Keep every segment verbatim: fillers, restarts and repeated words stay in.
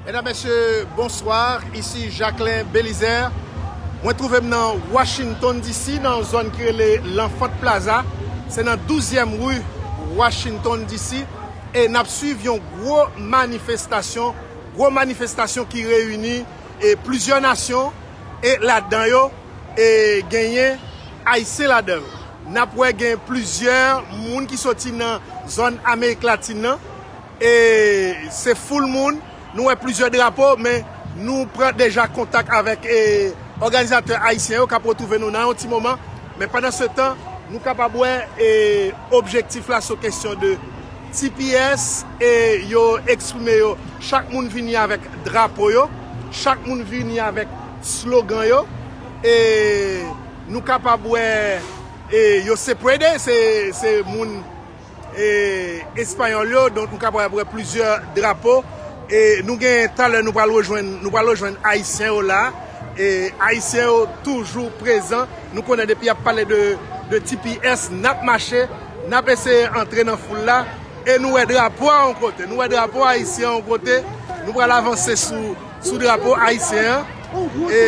Medam, mesye, bonswa. Isi Jacquelin Belizaire. Mwen twouve m nan Washington D C, nan yon zòn ki rele L'Enfant Plaza. Se nan douzyèm ri Washington D C. E n ap swiv yon gwo manifestasyon, gwo manifestasyon ki reyini e plizyè nasyon, e ladan yo, e genyen Ayisyen ladan yo. N ap wè gen plizyè moun ki soti nan zòn Amerik Latin nan. E se foul moun. Nou wè plizyè drapo, men nou pran deja kontak avèk e, òganizatè ayisyen yo k ap retwouve nou nan yon ti moman. Men pandan se tan, nou kapab wè e, objektif la sou kesyon de T P S, e yo eksprime yo. Chak moun vini avèk drapo yo, chak moun vini avèk slogan yo, e nou kapab wè e, yo se prede, se, se moun e, espayòl yo, donk nou kapab wè plizyè drapo. E nou gen talè nou pral rejwenn, nou pral rejwenn ayisyen yo la. E ayisyen yo toujou prezan. Nou konnen depi y ap pale de, de T P S, n ap mache, n ap eseye antre nan foul la. E nou wè drapo a yon kote, nou wè drapo ayisyen a yon kote. Nou pral avanse sou, sou drapo ayisyen an. E,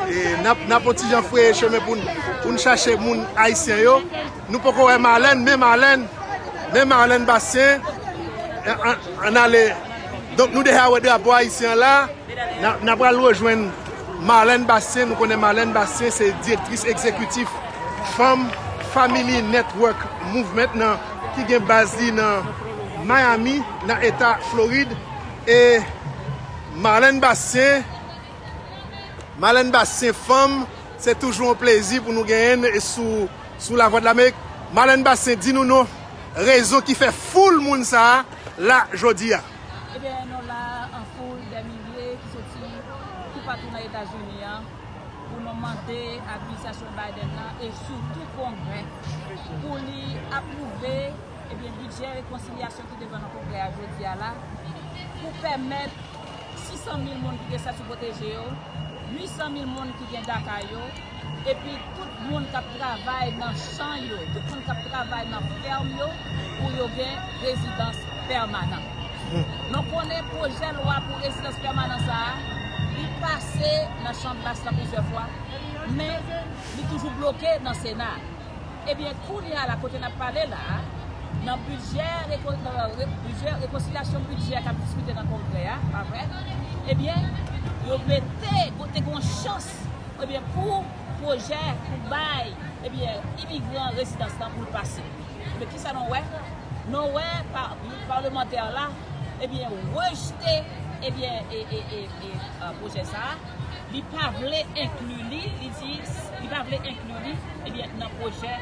e n ap, n ap yon ti jan freye chemen pou n, pou n chache moun ayisyen yo. Nou poko wè Marlène, men Marlène, men Marlène Bastien. An, an, ann ale. Donk nou deja wè drapo ayisyen an la. N a, n a pral rejwenn Marlène Bastien. Nou konnen Marlène Bastien se direktris egzekitif Fanm Family Network Movement nan, ki gen baz li nan Miami, nan eta Florid. E Marlène Bastien, Marlène Bastien fanm, se toujou yon plezi pou nou genyen l sou, sou Lavwadlamerik. Marlène Bastien, di nou non, rezon ki fè foul moun sa a la jodi a. Ebyen, nou la an foul, dè milye ki soti toupatou nan Etazini an, pou nou mande administrasyon Biden nan e sitou Kongrè pou li apwouve, ebyen, bidjè rekonsilyasyon ki devan nan Kongrè a jodi a la, pou pèmèt sis san mil moun ki gen estati pwoteje yo, uit san mil moun ki gen daka yo, epi tout moun k ap travay nan chan yo, tout moun k ap travay nan fèm yo, pou yo gen rezidans pèmanan. Nou konnen pwojè lwa pou rezidans pèmanan sa a, li pase nan Chanm Bas lan plizyè fwa, men li toujou bloke nan Sena. Ebyen, kounye a la, kote n ap pale la a, nan bidjè, reko- nan re- bidjè, rekonsilyasyon bidjè k ap diskite nan Kongrè a, pa vre? Ebyen, yo mete, te gen yon chans, ebyen, pou pwojè, pou bay, ebyen, imigran rezidans lan pou l pase. Ebyen, kisa nou wè? Nou wè pa- palmantè la, ebyen, rejte, ebyen, e, e, e, e, e, pwojè sa a. Li pa vle enkli li, li di, li pa vle enkli li, ebyen, nan pwojè,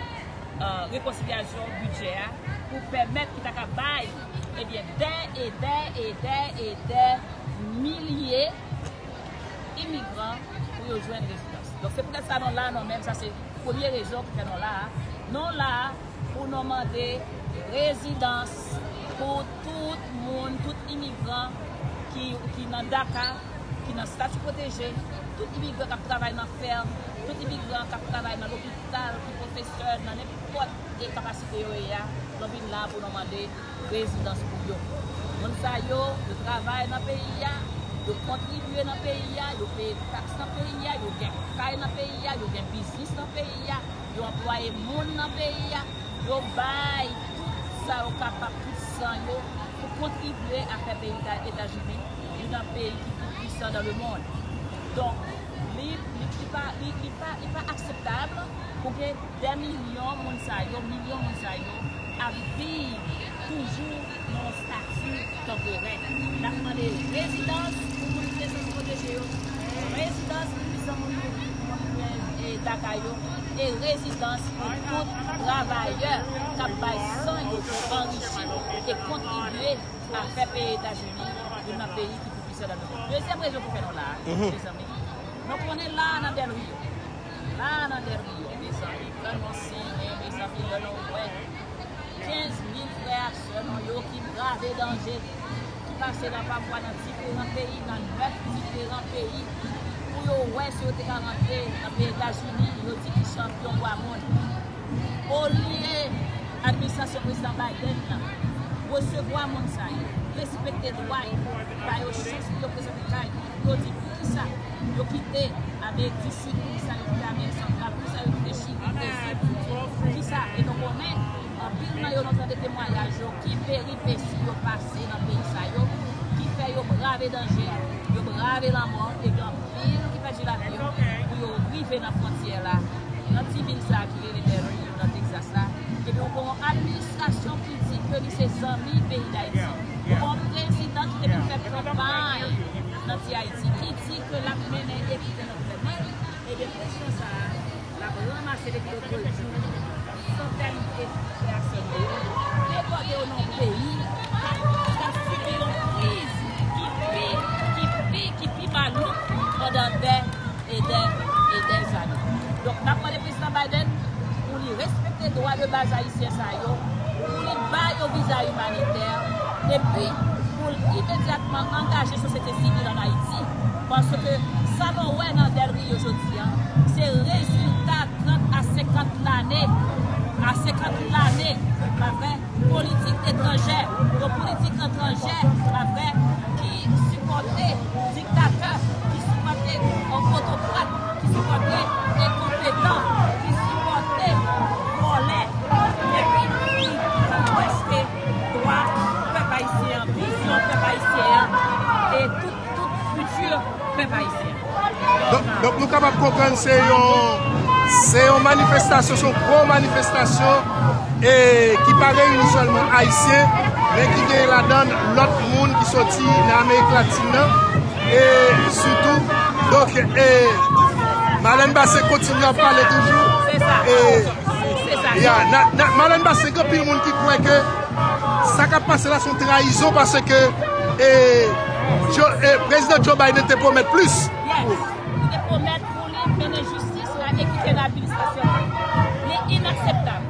e, rekonsilyasyon bidjè a pou pèmèt ki ta ka bay, ebyen, dè e dè e dè e dè milye imigran pou yo jwenn rezidans. Donk, se poutèt sa nou la, nou menm, sa se premye rezon ki fè nou la a. Nou la a pou nou mande rezidans pou tout moun, tout imigran ki, ki nan daka, ki nan estati pwoteje, tout imigran k ap travay nan fèm, tout imigran k ap travay nan lopital, ki pwofesè, nan nenpòt e kapasite yo ye a, nou vin la pou nou mande rezidans pou yo. Moun sa yo, yo travay nan peyi a, yo kontribye nan peyi a, yo peye taks nan peyi a, yo gen kay nan peyi a, yo gen biznis nan peyi a, yo anplwaye moun nan peyi a, yo bay tout sa yo kapab, tout san yo, pou kontribye a fè peyi Etazini youn nan peyi ki pi pwisan dans le monde. Donk, li, li, li pa, li, li pa, li pa akseptab pou gen dè milyon moun sa yo, milyon moun sa yo ap viv toujou nan yon estati tanporè. N ap mande rezidans pou moun ki estati pwoteje yo, rezidans pou moun, moun, moun, e, daka yo, e rezidans pou tout travayè k ap bay san yo pou anrichi e kontribye a fè peyi Etazini youn nan peyi ki pi pwisan nan lemonn. Dezyèm rezon pou fè nou la a, mezanmi, nou konnen la a nan Del Rio. La a nan Del Rio, mezanmi, lè nou siyen, mezanmi, lè nou wè kenz mil frè ak sè nou yo ki brave danje, ki pase nan pafwa nan diferan peyi, nan nèf diferan peyi, pou yo wè si yo te ka rantre nan peyi Etazini, yo di ki chanpyon bwa moun. Olye administrasyon prezidan Biden nan resevwa moun sa yo, respekte dwa yo, Ba yo chans pou yo prezante kay yo. Yo di poukisa yo kite Amerik di Sid, poukisa yo kite Amerik Santral, poukisa yo kite Chili, Brezil, poukisa. E nou konnen, anpil nan yo nou tande temwayaj yo, ki peripesi yo pase nan peyi sa yo, ki fè yo brave danje, yo brave lanmò, epi anpil ki pèdi lavi yo pou yo rive nan fwontyè la, nan ti vil sa a ki rele Del Rio, nan Texas la. Epi ou gen yon administrasyon ki di ke li se zanmi peyi Dayiti. Ou gen yon prezidan ki te vin fè kanpay nan ti Ayiti, ki di ke l ap mennen ekite nan gouvènman li. Ebyen, presyon sa a, l ap ranmase depi lòt bò jou. Santèn frè ak sè nou yo, depòte yo nan yon peyi k ap, k ap sibi yon kriz ki pi, ki pi, ki pi malouk pandan dè e dè, e dè zane. Donk, n ap mande prezidan Biden pou li respekte dwa de baz ayisyen sa yo, pou li ba yo viza imanitè, epi pou l imedyatman angaje sosyete sivil ann Ayiti, paske sa nou wè nan Del Rio jodi a, se rezilta trant a senkant lane, a senkant lane, pa vre? Politik etranjè, yon politik etranjè, pa vre, ki sipòte diktatè, ki sipòte otokrat, ki sipòte enkonpetan, ki sipòte vòlè, epi ki, ki kwèste dwa pèp ayisyen an, vizyon pèp ayisyen an, e tout, tout fiti pèp ayisyen. Donk, donk nou kapab konprann se yon, se yon manifestasyon, se yon gwo manifestasyon, e ki pa reyini sèlman Ayisyen, men ki gen ladan l lòt moun ki sòti nan Amerik Latin nan, e sitou, donk, e Marlène Bassé kontinye ap pale toujou. Se sa. E, se sa. Ya, na, na, Marlène Bassé, gen anpil moun ki kwè ke sa k ap pase la se yon trayizon paske, e, Joe, e, prezidan Joe Biden te pwomèt plis. Yes. Li te pwomèt pou li mennen jistis la e kite l administrasyon an. Li inakseptab,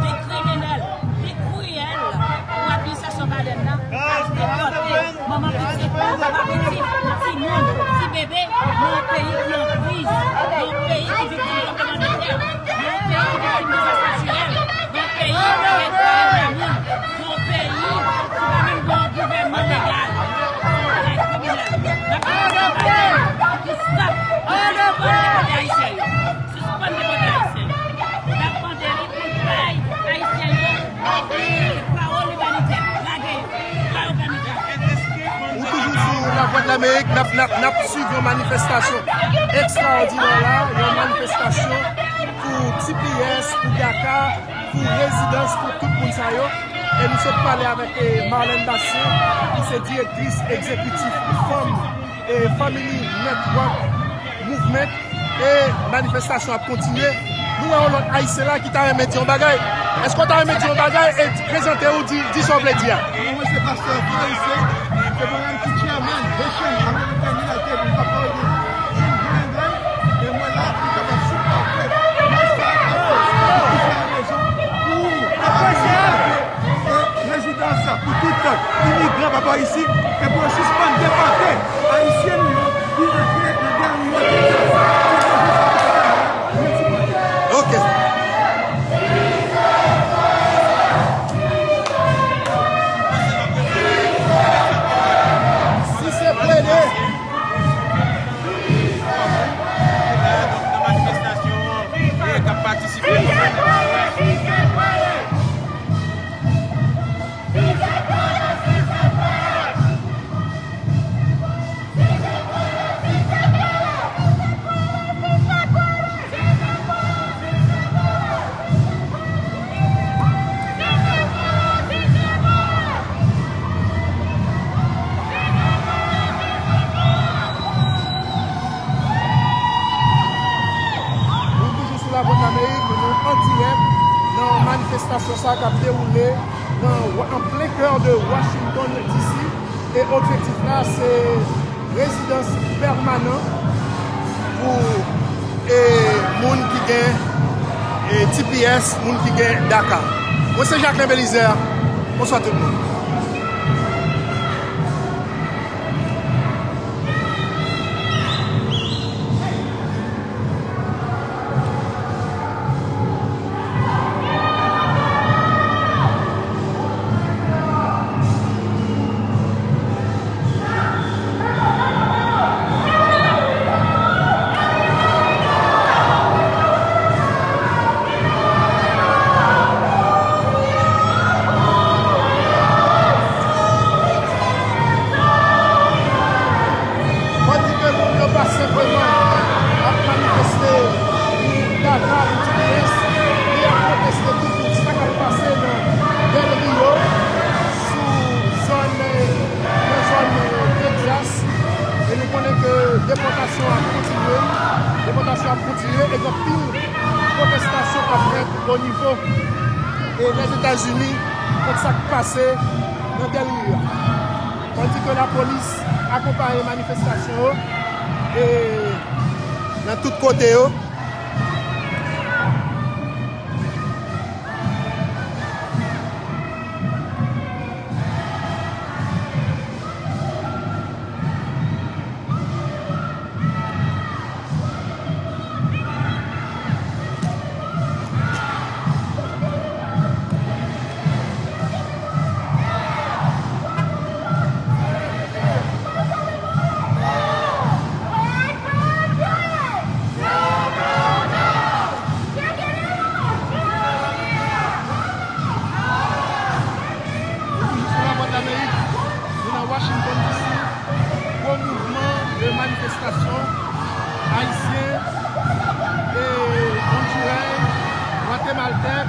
li kriminèl, li kriyèl pou administrasyon Biden nan al depòte manman pitit, papa pitit, timoun, ti bebe nan yon peyi ki an kriz, nan yon peyi ki viktim tranblemanntè, nan yon peyi ki viktim dezas natirèl, nan yon peyi ki gen twa mil moun, nan yon peyi ki pa menm gen yon gouvènman legal. Bagay kriminèl. N ap mande Biden pou l stop, pou l sispann depòte Ayisyen yo. Sispann depòte Ayisyen yo. N ap mande li pou l bay Ayisyen yo, e, pawòl imanitè. Lage yo. Ba yo pèmi travay. Ou toujou sou Lavwadlamerik, n ap, n ap, n ap swiv yon manifestasyon ekstraòdinè la, yon manifestasyon pou T P S, pou DACA, pou rezidans, pou tout moun sa yo. E nou sot pale avèk, e, Marlène Bassé, ki se direktris egzekitif fanm, e, Family Network Movement. E manifestasyon ap kontinye. Nou wè yon lòt Ayisyen la ki ta renmen di yon bagay. Èske w ta renmen di yon bagay e prezante w, di, di sa w vle di a? Mwen, mwen se pastè Frank Haïtiens, se mwen menm ki chairman Haitian American United Incorporated in Green Bay, e mwen la pou kapab sipòte mas sa a, pou diferan rezon, pou kapab prezève e rezidans pou tout imigran pa pa isi, e pou yo sispann depòte Ayisyen nou yo ki antre nan Del Rio, Texas. Se te jis sa ki te fè mwen, mèsi pou. Ok. Si se pwele. Nan manifestasyon an, e k ap patisipe. Nou toujou sou Lavwadlamerik, nou, nou an dirèk nan manifestasyon sa k ap dewoule nan, an plen kè de Washington D C. E objektif la se rezidans pèmanan pou, e, moun ki gen, e, T P S, moun ki gen DACA. Mwen se Jacquelin Belizaire. Bonswa tout moun. Depòtasyon ap kontinye, depòtasyon ap kontinye, e gen anpil pwotestasyon k ap fèt o nivo, e, Lèzetazini kont sa k pase nan Del Rio a. Tandi ke lapolis akonpaye manifestasyon yo, e, nan tout kote yo. Nou toujou sou Lavwadlamerik, nou nan Washington D C, gwo mouvman de manifestasyon ayisyen, e, Hondurè, Gwatemaltèk,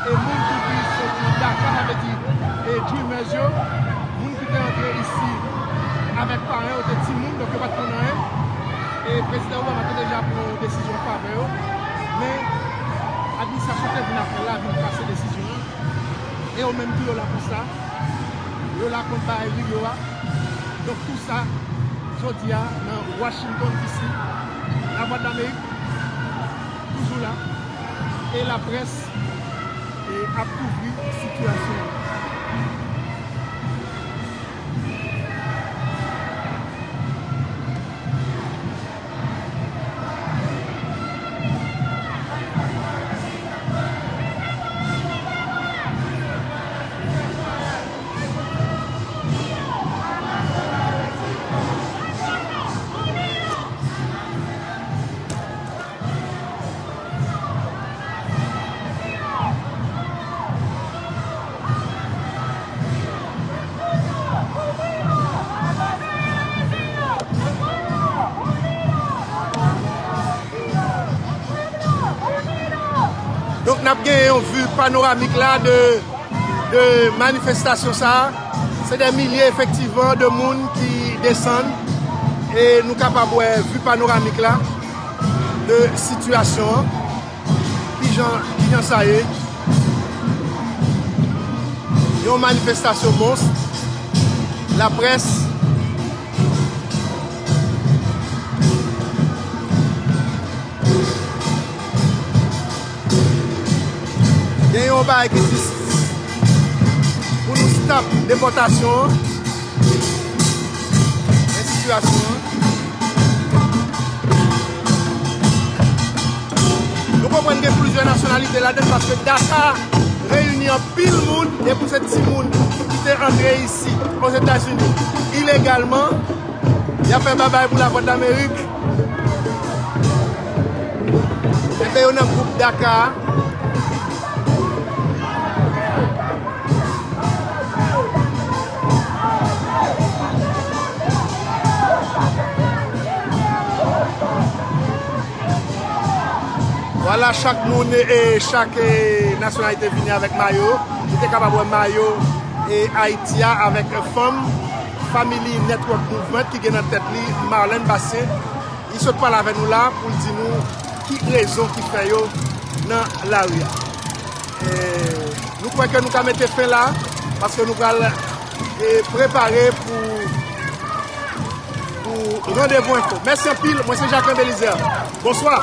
e moun ki soti Daka, sa vle di, e, Dreamers yo, moun ki te antre isi avèk paran yo, te timoun, donk yo pa t konn anyen. E prezidan Obama te deja pran yon desizyon an favè yo, men administrasyon te vin apre la vin kase desizyon an. E yo menm tou yo la pou sa. Yo la kont bagay Rio a. Donk tou sa, jodi a, nan Washington D C, Lavwadlamerik toujou la. E laprès, e, ap kouvri sitiyasyon an. Donk, n ap gen yon vi panoramik la de, de manifestasyon sa a. Se de milye, efektivman, de moun ki desann. E nou kapab wè vi panoramik la de sitiyasyon an. Kijan, kijan sa ye? Yon manifestasyon mons. Laprès. Gen yon bagay ki di pou nou stop depòtasyon an. Men sitiyasyon an. Nou konprann gen plizyè nasyonalite ladan l paske Daka reyini anpil moun, e pou se timoun ki te antre isi, Ozetazini, ilegalman, y ap fè babay pou Lavwadlamerik. Enben, yo nan gwoup Daka a. Vwala, chak moun e chak, e, nasyonalite vini avèk mayo. Ou te kapab wè mayo, e, Ayiti a avèk fanm Family Network Movement ki gen nan tèt li Marlène Bastien. Li sot pale avè nou la pou l di nou ki rezon ki fè yo nan lari a. E, nou kwè ke nou ka mete fen la, paske nou pral, e, prepare pou, pou Randevou Enfo. Mèsi anpil, mwen se Jacquelin Belizaire. Bonswa.